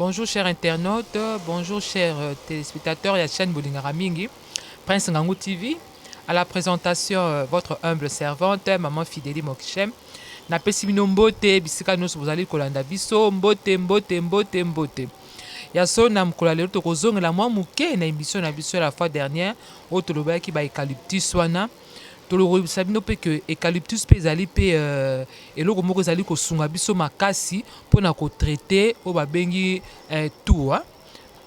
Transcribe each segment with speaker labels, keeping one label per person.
Speaker 1: Bonjour chers internautes, bonjour chers téléspectateurs ya chaîne Bolingaka Mingi, Prince Ngangu TV. À la présentation, votre humble servante, Maman Fidélie Mokishem. Napesi bino mbote bisika nyonso bozali kolanda biso, mbote, mbote, mbote, mbote. Ya so na mokolo ya lelo tokozongela mwa moke na émission na biso la fois dernière oyo tolobaki ba eucalyptus wana. Tolobisa bino mpe ke eucalyptus mpe ezali mpe eloko moko ezali kosunga biso makasi mpona kotraiter oyo babengi toux, hein?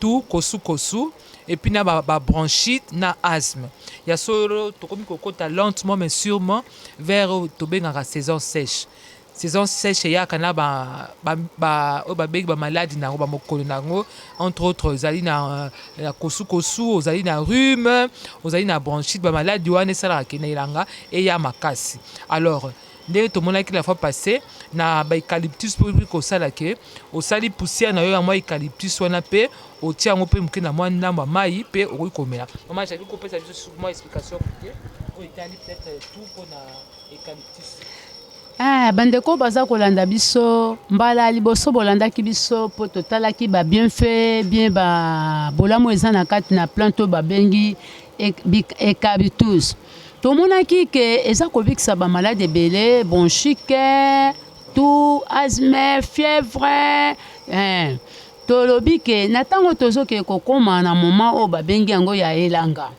Speaker 1: Toux, kosukosu, et puis na ba bronchite na asthme. Ya solo tokomi kokota lentement mais sûrement vers oyo tobengaka saison sèche. Saison sèche eyaka na oyo babengi bamaladi na yango, bamokolo na yango, entre autres ozali na kosukosu, ozali na rhume, ozali na bronchite. Bamaladi wana esalaka ke na elanga eya makasi. Alors ndenge tomonaki la fois passée na baeucalyptus, mpo kosala ke osali poussière na yo ya mwa eucalyptus wana mpe otia yango mpe moke na mwa ndambo ya mai mpe okoki komela. Mama Jackie, kopesa biso mwa explication moke oyo etali peut-être tout mpona eucalyptus.
Speaker 2: Ah, bandeko baza kolanda biso, mbala ya liboso bolandaki biso mpo totalaki babienfait bien ba bolamu eza na kati na plante oyo babengi eucalyptus. Tomonaki ke eza kobikisa bamaladi ebele, bronchite, toux, asthme, fièvre, eh. Tolobi ke na ntango tozokende kokóma na moment oyo babengi yango ya elanga,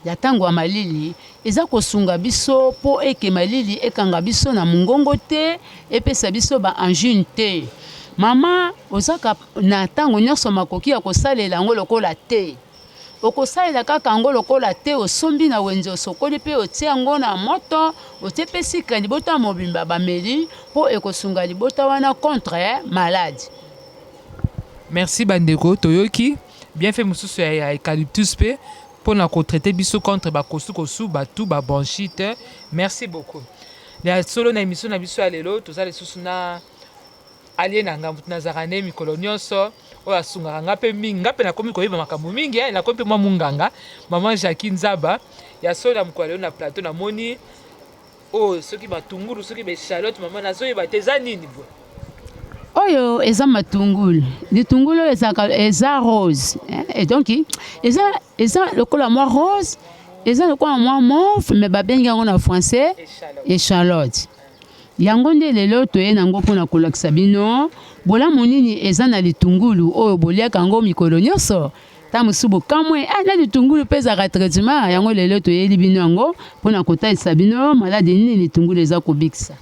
Speaker 2: ya ntango ya malili, eza kosunga biso mpo eke malili ekanga biso na mongongo te, epesa biso baangine te. Mama, ozaka na ntango nyonso makoki ya kosalela yango lokola te. Okosalela kaka yango lokola te osombi na wenze, osokoli mpe otie yango na moto, otie mpe sucre, libota mobimba bameli, mpo ekosunga libota wana contre maladi.
Speaker 1: Merci bandeko, toyoki bienfait mosusu ya eucalyptus mpe mpona kotraiter biso contre bakosukosu, batoux, babronchite. Merci beaucoup. Ya solo, na émission na biso ya lelo toza lisusu na alie na nga, motu nazalaka nde mikolo nyonso oyo asungaka nga mpe mingi. Nga mpe nakomi koyeba makambo mingi, nakomi mpe mwa munganga, Mama Jacki Nzaba. Ya solo, na mokolo ya lelo na plateau namoni oyo soki matungulu, soki baéchalote, mama nazoyeba te eza nini boye.
Speaker 2: Oyo eza matungulu. Litungulu oyo ezalaka, eza rose, et donc eza lokola mwa rose, eza lokola mwa mauve, mais babengi yango na français échalote. Yango nde lelo toye nango mpona kolakisa bino bolamu nini eza na litungulu oyo boliaka yango mikolo nyonso. Ta mosusu bokamwe, ah, na litungulu mpe ezalaka traitement yango. Lelo toyeli bino yango mpona kotalisa bino maladi nini litungulu eza kobikisa.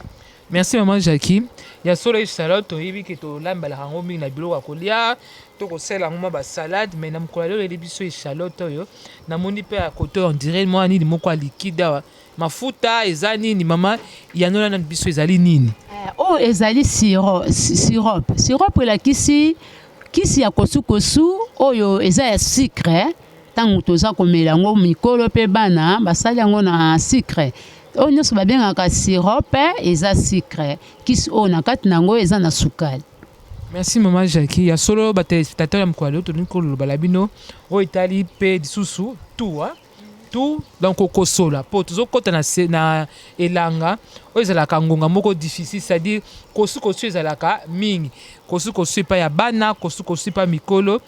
Speaker 1: Merci Mama Jackie. Ya solo, échalote toyebi ke tolambelaka yango mingi na biloko ya kolia to kosala yango mwa basalade, mais na mokolo ya lelo oyeli biso échalote oyo namoni mpe ya kote, on dirait mwa nini moko ya liquide awa, mafuta. Eza nini, mama? Yanola nani biso, ezali nini?
Speaker 2: Oyo ezali sirop. Sirop elakisi kisi ya kosukosu oyo eza ya sucre. Ntango toza komela yango, mikolo mpe bana, basali yango na sucre. Oyo nyonso babengaka sirop eza sucre. Kisi oyo na kati na yango eza na sukali.
Speaker 1: Merci Mama Jackie. Ya solo, batéléspectateur ya mokolo ya lelo tolingi kolobala bino oyo etali mpe lisusu toux, hein? Toux, donc kokosola, mpo tozokɔta na elanga oyo ezalaka ngonga moko difficile, c'est-à-dire kosukosu ezalaka mingi, kosukosu epai ya bana, kosukosu epai mikolo.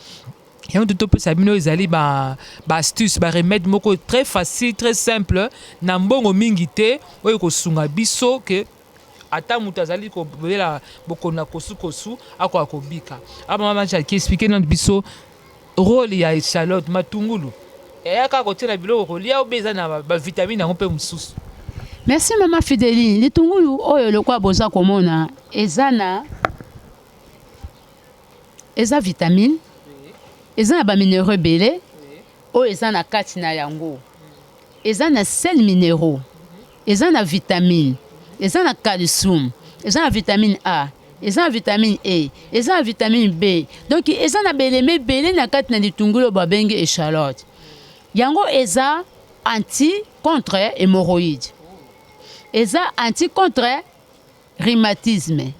Speaker 1: Yango topesa bino ezali baastuce, baremède moko très facile, très simple, na mbongo mingi te, oyo ekosunga biso ke ata moto azali kobela bokono na kosukosu akoka kobika. Mama Jackie, explique nanu biso rôle ya échalote, matungulu. Eya kaka kotia na biloko kolia obe eza na bavitamine yango mpe mosusu?
Speaker 2: Merci Mama Fideline. Litungulu oyo lokola boza komona, eza na eza vitamine, eza na baminéraux ebele oyo eza na kati na yango. Eza na sel minéraux, eza na vitamine, eza na calcium, eza na vitamine A, eza na vitamine E, eza na vitamine B. Donc eza na beleme ebele na kati na litungulu oyo babengi échalote. Yango eza anti contre hémorroïde, eza anti contre rhumatisme,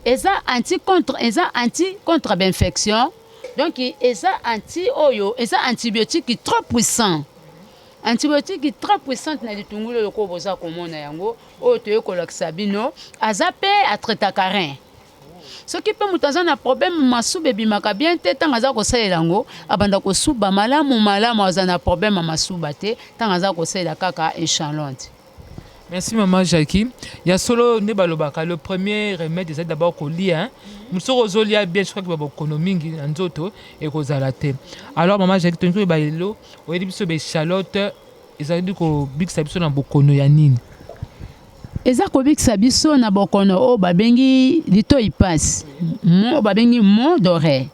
Speaker 2: eza anti contre, eza anti contre bainfection. Donc eza anti oyo eza antibiotique trop puissant, antibiotique très puissante na litungulu oyo koyo boza komona yango oyo toye kolakisa bino. Aza mpe atraitaka rein. Soki mpe moto aza na problème masuba ebimaka bien te, ntango aza kosalela yango abanda kosuba malamu malamu, aza na problème ya masuba te ntango aza kosalela kaka échalote.
Speaker 1: Merci maman Jackie. Ya solo nde balobaka le premier remède ezali d'abord kolia. Moto soki ozolia bien soki ba bokono mingi na nzoto ekozala te. Alors maman Jackie, tolingi toyeba lelo oyebi biso ba échalote ezali kobikisa biso na bokono ya nini?
Speaker 2: Eza kobikisa biso na bokono oyo babengi litoi pasi, oyo babengi maux d'oreille.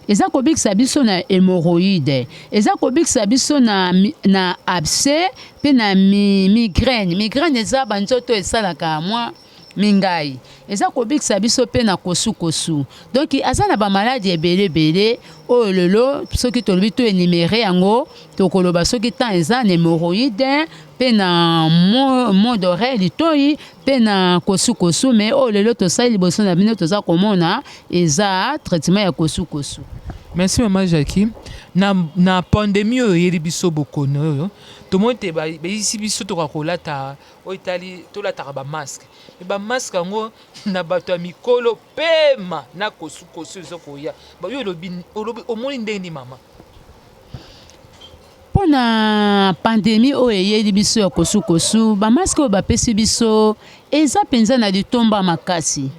Speaker 2: Eza kobikisa biso na hémorroïde, eza kobikisa biso na abcès mpe na migraine. Migraine eza banzoto esalaka mwa mingai. Eza kobikisa biso mpe na kosukosu. Donc aza na bamaladi ebele ebele oyo lelo soki tolobi to énumérer yango, tokoloba soki temps eza na hémorroïde mpe na maux d'oreille, litoi, mpe na kosukosu. Mais oyo lelo tosali liboso na bino, toza komona eza traitement ya kosukosu.
Speaker 1: Merci maman Jackie. Na pandémie oyo eyeli biso bokono oyo, tomoni te bayisi biso toka kolata oyo etali tolataka bamasque. Me bamasque yango na bato ya mikolo pema na kosukosu eza koya. Yo olobi, olobi omoni ndenge nini, mama?
Speaker 2: Mpo na pandémie oyo eyeli biso ya kosukosu, bamasque oyo bapesi biso eza mpenza na litomba makasi.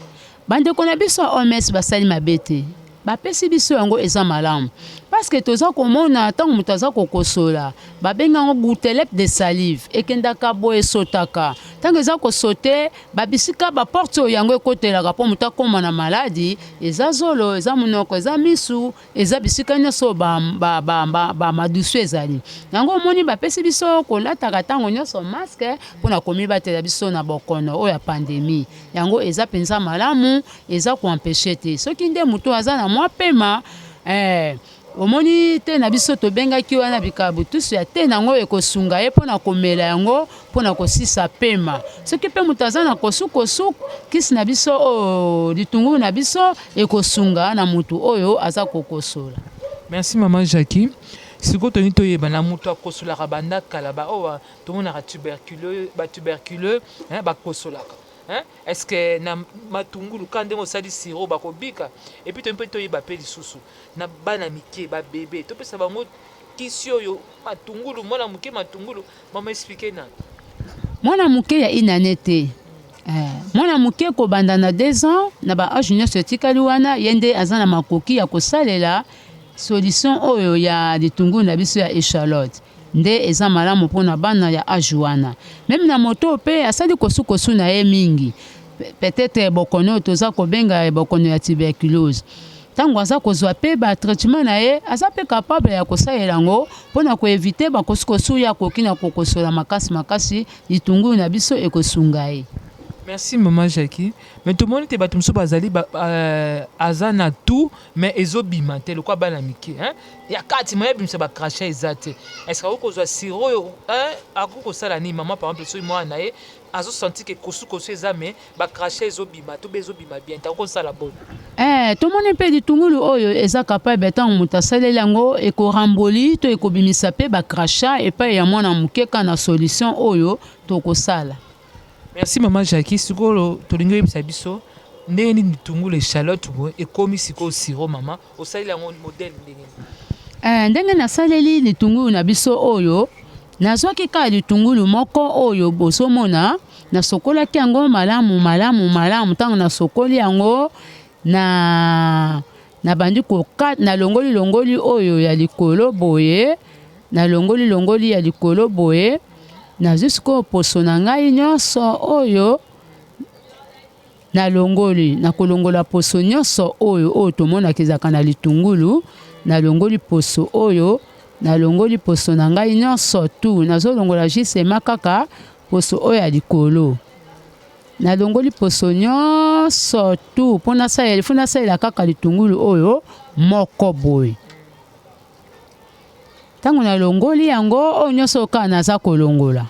Speaker 2: Bandeko na biso ya OMS basali mabe te, bapesi biso yango, eza malamu, parce que toza komona ntango moto aza kokosola, babengi yango gouttelette de salive, ekendaka boye, esotaka. Ntango eza kosote, babisika baporte oyo yango ekotelaka mpo moto akóma na maladi eza zolo, eza monoko, eza misu, eza bisika nyonso bamadusu ezali. Yango omoni bapesi biso kolataka ntango nyonso masque mpona komibatela biso na bokono oyo ya pandémie. Yango eza mpenza malamu, eza koempêcher te. Soki nde moto aza na mwa pema, omoni te na biso tobengaki wana bikabutusu ya te, nango ekosunga ye mpona komela yango mpona kosisa pema. Soki mpe moto aza na kosukosu, kisi na biso oyo, litungulu na biso, ekosunga na motu oyo aza kokosola.
Speaker 1: Merci mama Jackie. Sikoyo tolingi toyeba na moto akosolaka banda kala, baoyo tomonaka tuberculeux, batuberculeux bakosolaka, hein? Est ce que na matungulu ka ndenge osali sirop bakobika? Et puis tolingi mpe toyeba mpe lisusu na bana mike, babebe, topesa bango kisi oyo matungulu? Mwana moke, matungulu, mama, explique na.
Speaker 2: Mwana moke ya inane te. Mwana moke kobanda na 2 ans na baage nyonso etikali wana, ye nde aza na makoki ya kosalela solution oyo ya litungulu na biso ya échalote. Nde eza malamu mpona bana ya age wana. Même na moto mpe asali kosukosu na ye mingi, peut-être bokono oyo toza kobenga bokono ya tuberculose, ntango aza kozwa mpe batraitement na ye, aza mpe capable ya kosalela yango mpona koéviter bakosukosu. Ye akoki na kokosola makasi makasi, litungulu na biso ekosunga ye.
Speaker 1: Merci mama Jackie. Mais tomoni te bato mosusu bazali aza na tout mais ezobima te, lokola bana mike, hein? Ya kati ma yebimisa bacrachats eza te. Est ce akoki kozwa sirop oyo, akoki kosala nini, mama? Par exemple soki mwana na ye azosentir ke kosukosu eza mais bacrachats ezobima to mpe ezobima bien te, akoki kosala boni?
Speaker 2: Tomoni mpe litungulu oyo eza capable, ntango moto asaleli yango, ekoramboli to ekobimisa mpe bacrachats epai ya mwana moke ka na solution oyo tokosala.
Speaker 1: Merci mama Jackie. Sikoyo tolingi oyebisa biso ndenge nini litungulu échalote boye ekomi sikoyo sirop. Mama, osaleli yango modèle ndenge nini?
Speaker 2: Ndenge nasaleli litungulu na biso oyo, nazwaki kaka litungulu moko oyo bozomona, nasokolaki yango malamu malamu malamu. Ntango nasokoli yango, na nabandi koka, nalongoli longoli oyo ya likolo boye, nalongoli longoli ya likolo boye, nazwi sikoyo poso na ngai nyonso oyo nalongoli. Nakolongola poso nyonso oyo tomonaka ezalaka na litungulu. Nalongoli poso oyo, nalongoli poso na ngai nyonso tu, nazolongola justement kaka poso oyo ya likolo. Nalongoli poso nyonso tu mpo nasalela, fo nasalela kaka litungulu oyo moko boye. Ntango nalongoli yango oyo nyonso kaka naza kolongola,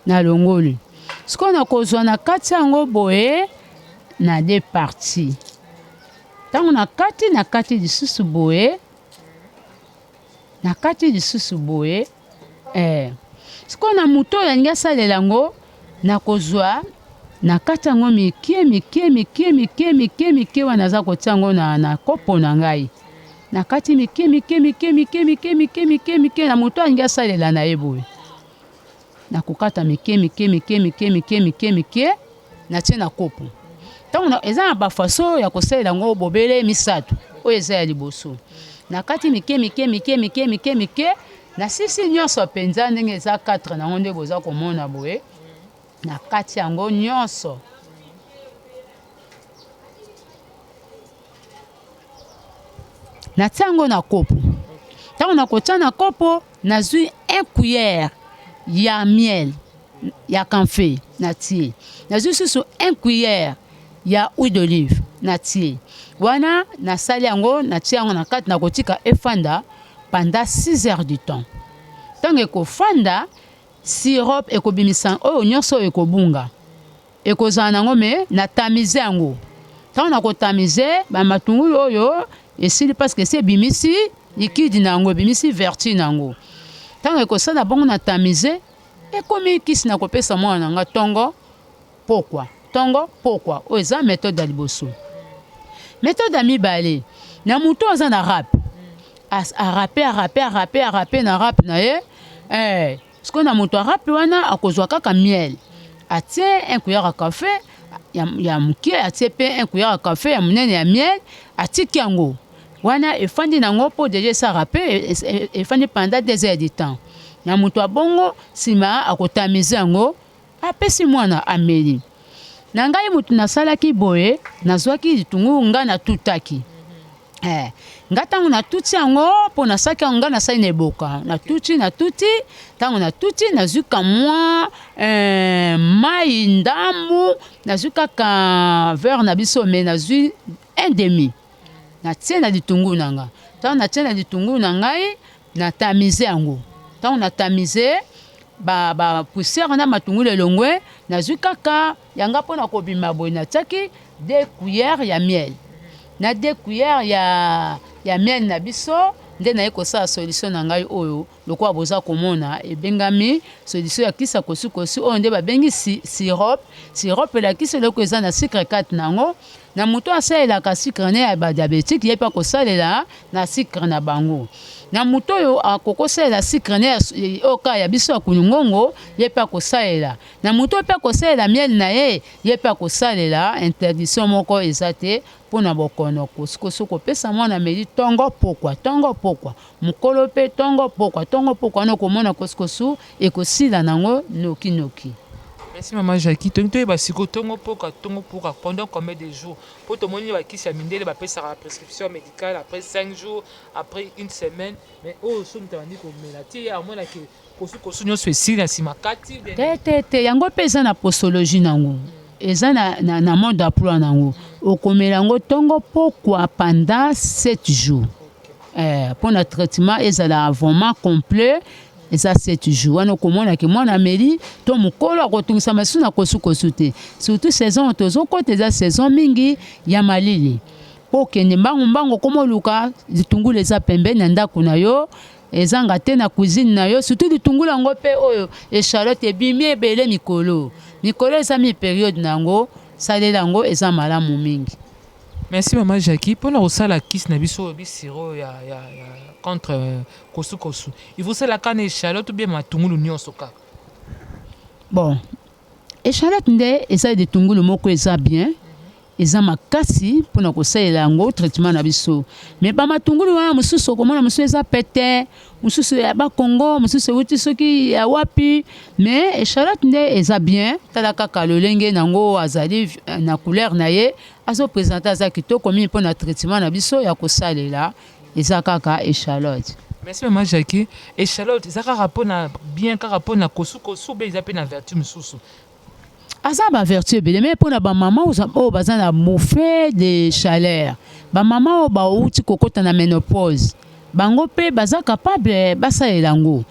Speaker 2: nalongoli sikoyo, nakozwa na kati yango boye na deux parties. Ntango na kati, na kati lisusu boye, na kati lisusu boye. Sikoyo na moto oyo alingi asalela yango, nakozwa Na kati yango mike mike mike mike mike mike wana naza kotia yango na, na kopo na ngai. Na kati mike mike mike mike mike mike mike mike na moto alingi asalela na ye boye. Nakokata mike mike mike mike mike mike mike natie na kopo. Ntango eza na bafaso ya kosalela yango bobele misato, oyo eza ya liboso. Na kati mike mike mike mike mike mike nasisi nyonso mpenza ndenge eza 4 nango nde boza komona boye. Na kati yango nyonso. Natia yango na kopo. Ntango nakotia na kopo, nazwi un cuillère ya miel ya camphre natie. Nazwi susu un cuillère ya huile d'olive natie. Wana nasali yango, natie yango na kati, nakotika efanda pendant 6 heures du temps. Ntango ekofanda, Sirop ekobimisa oyo nionso oyo ekobunga. Ekozala nango mais na tamiser yango. Tango nako tamiser ba matungulu oyo esili parce que esi ebimisi liquide na yango, ebimisi vertu na yango. Tango ekosala bongo na tamiser, ekomi kisi na kopesa mwana na nga tongo pokwa, tongo pokwa. Oyo eza methode ya liboso. Methode ya mibale, na mutu oyo aza na rap, a rape a rape a rape a rape na rap na ye eh, sikoyo na moto a rape wana akozwa kaka miel atie un cuillère à café ya, ya moke atie mpe un cuillère à café ya monene ya miel atiki yango wana efandi nango mpo deja esa rape efandi pendant 2 heures du temps na moto ya bongo nsima akotamize yango Apesi mwana ameli. Na ngai mutu nasalaki boye nazwaki litungulu ngai natutaki eh, nga ntango natuti yango mpo nasaki yango ngai nasali na eboka natuti natuti ntango natuti nazwi kamwa eh, mai ndambu nazwi kaka verre na biso me nazwi un demi natie na litungulu na nga ntango natie na litungulu na ngai na tamize yango ntango na tamize ba, ba poussière na matungulu elongwe nazwi kaka yanga mpo na kobima boye natiaki deux cuillères ya miel na deux cuillères ya, ya miel na biso nde naye kosala solution na ngai oyo lokola boza komona ebengami solution ya kisi ya kosukosu oyo nde babengi si, sirop sirop elakisi eloko eza na sucre kati na yango na moto asalelaka sucre ne ya ba diabétique ye mpe akosalela na sucre na bango na moto oyo akokosalela sucre ne oyo kaka ya biso ya kulungongo ye mpe akosalela na moto oyo mpe akosalela miel na ye ye mpe akosalela interdiction moko eza te mpo na bokono kosukosu kopesa mwana meli tongo pokwa tongo pokwa mokolo mpe tongo pokwa tongo pokwa wana okomona kosukosu ekosila nango noki noki.
Speaker 1: Merci maman Jackie. Tolingi toyeba sikoyo tongo poka tongo poka pendant combien de jours? Po tomoni bakisi ya mindele bapesaka prescription médicale après 5 jours, après une semaine, mais oyo soki moto abandi komela ti ye amona ke kosu kosu nyonso esili na nsima kati.
Speaker 2: Te te te yango mpe eza na posologie nango eza na, na, na mode d'emploi nango okomela yango tongo pokwa pendant 7 jours eh, mpo na traitement ezala vraiment complet eza 7 jours wana okomona ke mwana ameli to mokolo akotungisama lisusu na kosukosu te surtout saison tozokota eza saison mingi ya malili mpo okende mbangu mbangu okoma oluka litungulu eza pembeni na ndako na yo ezanga te na cuisine na yo surtout litungulu yango mpe oyo echalote ebimi ebele mikolo mikolo eza mi periode na yango salela yango eza malamu mingi.
Speaker 1: Merci maman Jackie pona kosala kisi na biso oyo bi sirop ya, ya, ya contre euh, kosu kosu il faut sala kaka na echalote ou bien matungulu nyonso kaka?
Speaker 2: Bon echalote nde eza litungulu moko eza bien eza makasi mpona kosalela yango traitement na biso me bamatungulu wana mosusu okomona mosusu eza pete mosusu ya bakongo mosusu euti soki ya wapi me echalote nde eza bien tala kaka lolenge nango azali na couleur na ye azo presente aza kitoko mingi mpona traitement na biso ya kosalela eza kaka echalote.
Speaker 1: Merci maman Jackie. Echalote eza kaka mpona bien kaka mpona kosu kosu be eza mpe na vertu mosusu?
Speaker 2: Aza ba vertu ebele me mpona bamama oyo baza na bouffée de chaleur, bamama oyo bauti kokota na ménopause, bango mpe baza capable basalela yango.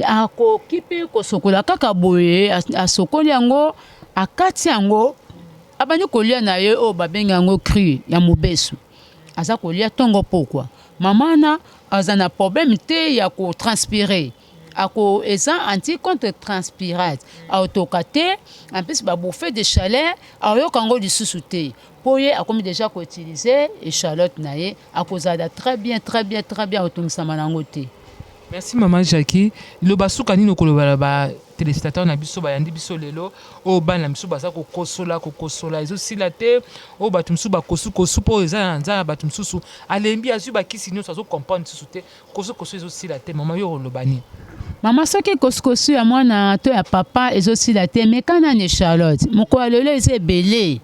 Speaker 2: Akoki mpe kosokola kaka boye, asokoli yango akati yango abandi kolia na ye oyo babengi yango cru ya mobesu, aza kolia tongo pokwa. Mama wana aza na problème te ya kotranspire. Ako eza anti contre transpirate, aotoka te, en plus ba bouffee de chaleur aoyoka yango lisusu te po ye akomi dejà ko utiliser echalote na ye, akozala très bien très bien très bien akotungisama na yango te.
Speaker 1: Merci maman Jackie, loba suka nini okoloba na ba telespectateurs na biso bayandi biso lelo oyo bana misusu baza kokosola kokosola ezosila te oyo bato misusu bakosukosu mpo eza na nzala bato misusu alembi azwi bakisi nyonso azo comprendre lisusu te kosukosu ezosila te mama yo oloba nini?
Speaker 2: Mama soki kosukosu ya mwana to ya papa ezosila te meka nani echalote mokolo ya lelo eza ebele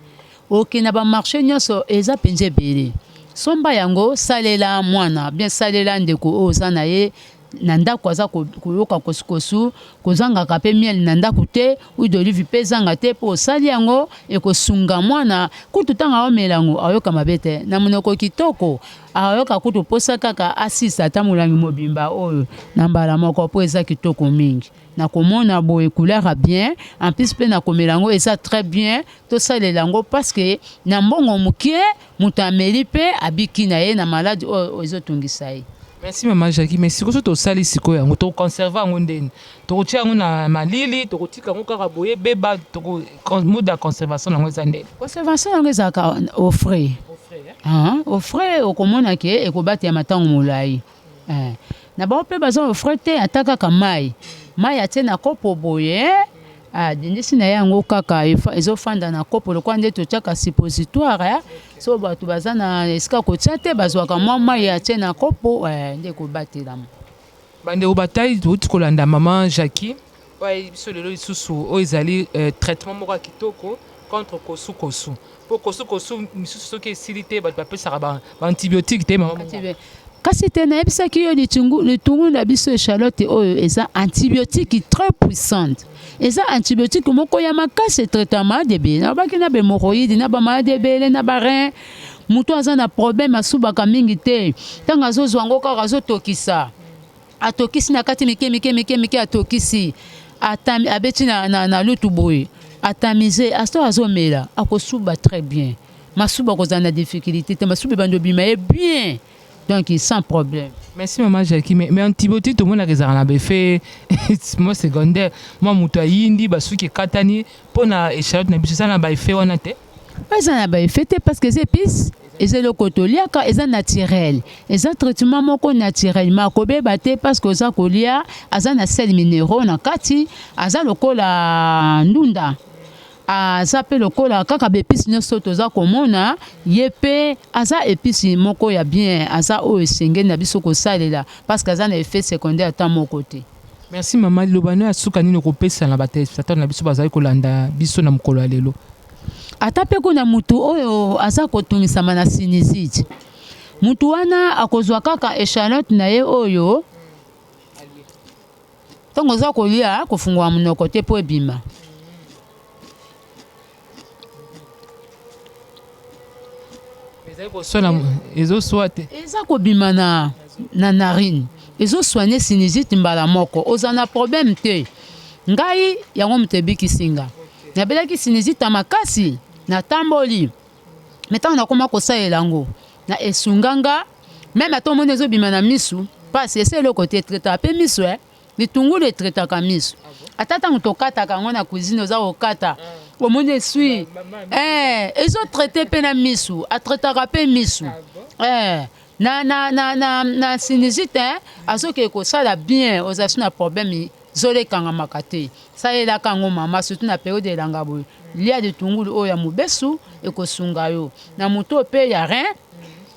Speaker 2: okende na ba marche nyonso eza mpenza ebele somba yango salela mwana bien salela ndeko oyo oza na ye na ndako aza koyoka kosukosu kozangaka mpe miel na ndako te huile d'olive mpe ezanga te mpo osali yango ekosunga mwana kutu ntango aomela yango ayoka mabe te na monoko kitoko ayoka kutu mposa kaka asisa ata molangi mobimba oyo na mbala moko mpo eza kitoko mingi na komona boye couleur ya bien en plus mpe na komela yango eza très bien tosalela yango parce que na mbongo moke moto ameli mpe abiki na ye na maladi oyo ezotungisa ye.
Speaker 1: Merci maman Jackie, mais sikoyo soki tosali sikoyo yango tokoconserve yango ndeni? Tokotia yango na malili, tokotika yango kaka boye ebeba, toko mode ya conservation na yango eza ndeni?
Speaker 2: Conservation yango ezalaka au frais. Au frais, hein? Au frais okomona ke ekobatela ntango molai. Eh. Na bango mpe baza au frais te ata kaka mai. Mai atie na kopo boye adindisi na ye yango kaka ezofanda na kopo lokola nde totiaka suppositoire eh. So bato baza na esika kotia te bazwaka mwa mai atie na kopo eh, nde ekobatelama.
Speaker 1: Bandeko batali touti kolanda maman Jackie oyo ayebi biso lelo lisusu oyo ezali eh, traitement moko ya kitoko contre kosukosu mpo kosukosu misusu soki esili te bato bapesaka ba antibiotique te mama.
Speaker 2: Kasi te nayebisaki yo litungulu na biso echalote oyo eza antibiotique très puissante, eza antibiotique moko ya makasi etraitaka maladi ebele. Nalobaki na ba hemorroïde na ba maladi ebele na ba rein. Moto aza na problème asubaka mingi te, ntango azozwa yango kaka azotokisa, atokisi na kati mike mike mike mike, atokisi atami, abeti na, na, na lutu boye atamize aso azomela akosuba très bien. Masuba akozala na difficulté te, masuba ebandi obima ye bien, donc sans problème.
Speaker 1: Merci maman Jackie, mais antibiotique tomonaka ezalaka na baeffet mwa secondaire, mwa moto ayindi basuki ekatani mpo na echalote na biso eza na baeffet wana te?
Speaker 2: Eza na baeffet te parce que eza épice, eza eloko toliaka, eza naturel, eza traitement moko naturel ma akobeba te parce que oza kolia, aza na sel minéraux na kati, aza lokola ndunda, aza mpe lokola kaka baépice nyonso toza komona ye mpe aza épice moko ya bien, aza oyo esengeli na biso kosalela parce que aza na effet secondaire ata moko te.
Speaker 1: Merci mama, liloba no ya suka nini okopesa na batéléspectateur na biso bazali kolanda biso na mokolo ya lelo?
Speaker 2: Ata mpe kuna mutu oyo aza kotungisama na sinusite, mutu wana akozwa kaka echalote na ye oyo ntango oza kolia kofungola monoko te mpo ebima.
Speaker 1: Ezali koswana ezoswa te.
Speaker 2: Eza kobima na narine, ezosoigne sinusite mbala moko, oza na problème te. Ngai yango moto ebikisi nga, nabelaki sinusite ya makasi, natamboli me ntango nakoma kosalela yango na esunga nga meme ata omoni ezobima na misu mpasi esa eloko te, etraitaka mpe misu eh. Litungulu etraitaka misu, ata ntango tokataka yango na cuisine oza kokata omoni esui eh, ezotraite mpe na misu, atraitaka mpe misu eh, na sinusite eh, azokende kosala bien, ozala su na problème zolo ekangamaka te. Salelaka yango mama, surtout na periode elanga boye, lia litungulu oyo ya mobesu ekosunga yo na moto mpe ya rein.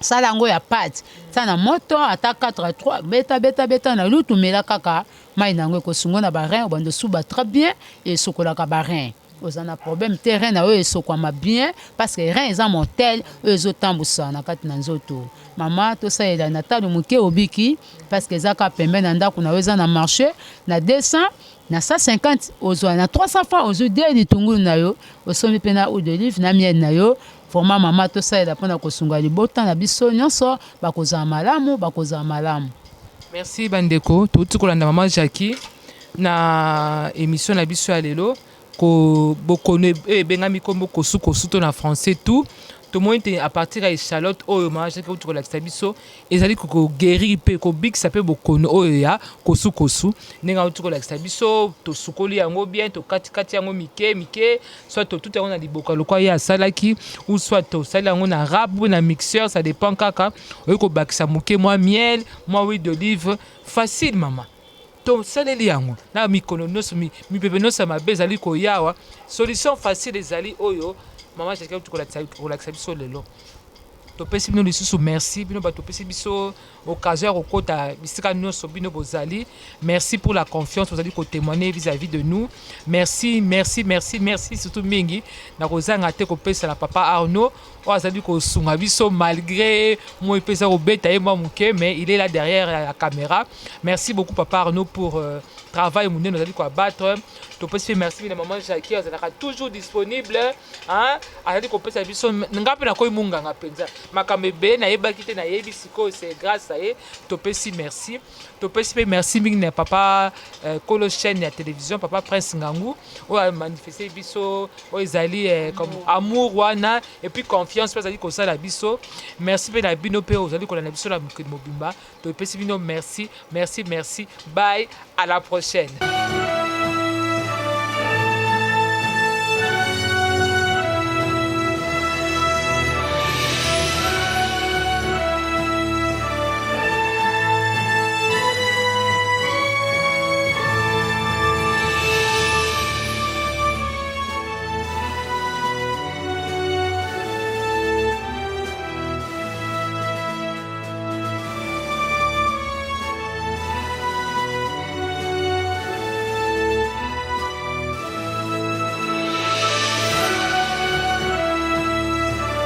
Speaker 2: Sala yango ya pate, tia na moto ata 4 3, beta beta beta na lutu, mela kaka mai na yango ekosunga na ba rein, obanda osuba très bien, esokolaka ba rein, oza na problème te, rein na oyo esokwama bien parce que rein eza motel oyo ezotambusa na kati na nzoto. Mama tosalela na talo moke obiki parce que eza kaka pembe na ndako na yo, eza na marché na 200 na 150 ozwa na 300 francs, ozwi de litungulu na yo, osombi mpe na huile d'olive na miel na yo. Vraiment mama tosalela mpona kosunga libota na biso nyonso, bakozala malamu, bakozala malamu.
Speaker 1: Merci bandeko, touti kolanda mama Jackie na émission na biso ya lelo ko bokono ebengami kombo kosukosu to na français tout. Tomoni ete à partir ya echalote oyo mama Jacques auti kolakisa biso, ezali koguérir mpe kobikisa mpe bokono oyo ya kosukosu. Ndenge auti kolakisa biso, tosukoli yango bien, tokatikati yango mike mike, soit totuta yango na liboka lokwa ye asalaki, ou soit tosali yango na râpe ou na mixeur, ça dépend kaka. Oyi kobakisa moke mwa miel, mwa huile d'olive, facile mama. Tosaleli yango na mikolo nyonso, mipepe nyonso ya mabe ezali koyawa. Solution facile ezali oyo mama Jacques auti kolakisa biso lelo. Topesi bino lisusu merci, bino bato topesi biso occasion ya kokota bisika nyonso bino bozali. Merci pour la confiance bozali kotémoigner vis-à-vis de nous. Merci, merci, merci, merci surtout mingi. Na kozanga te kopesa na papa Arnaud oyo azali kosunga biso malgré moi epesa kobeta ye mwa moke, mais il est là derrière la caméra. Merci beaucoup, papa Arnaud, pour travail monene ozali koabattre. Topesi mpe merci na maman Jackie, azalaka toujours disponible, hein? Azali kopesa biso, nga mpe nakoyi munganga mpenza, makambo ebele nayebaki te, nayebi sikoyo, c'est grâce à ye. Topesi merci. Topesi mpe merci mingi na papa kolo chaîne ya télévision, papa Prince Ngangu, oyo amanifeste biso oyo ezali comme amour wana et puis confiance mpe azali kosala biso. Merci mpe na bino mpe ozali kolanda biso na mokili mobimba. Topesi bino merci, merci, merci. Bye, à la prochaine.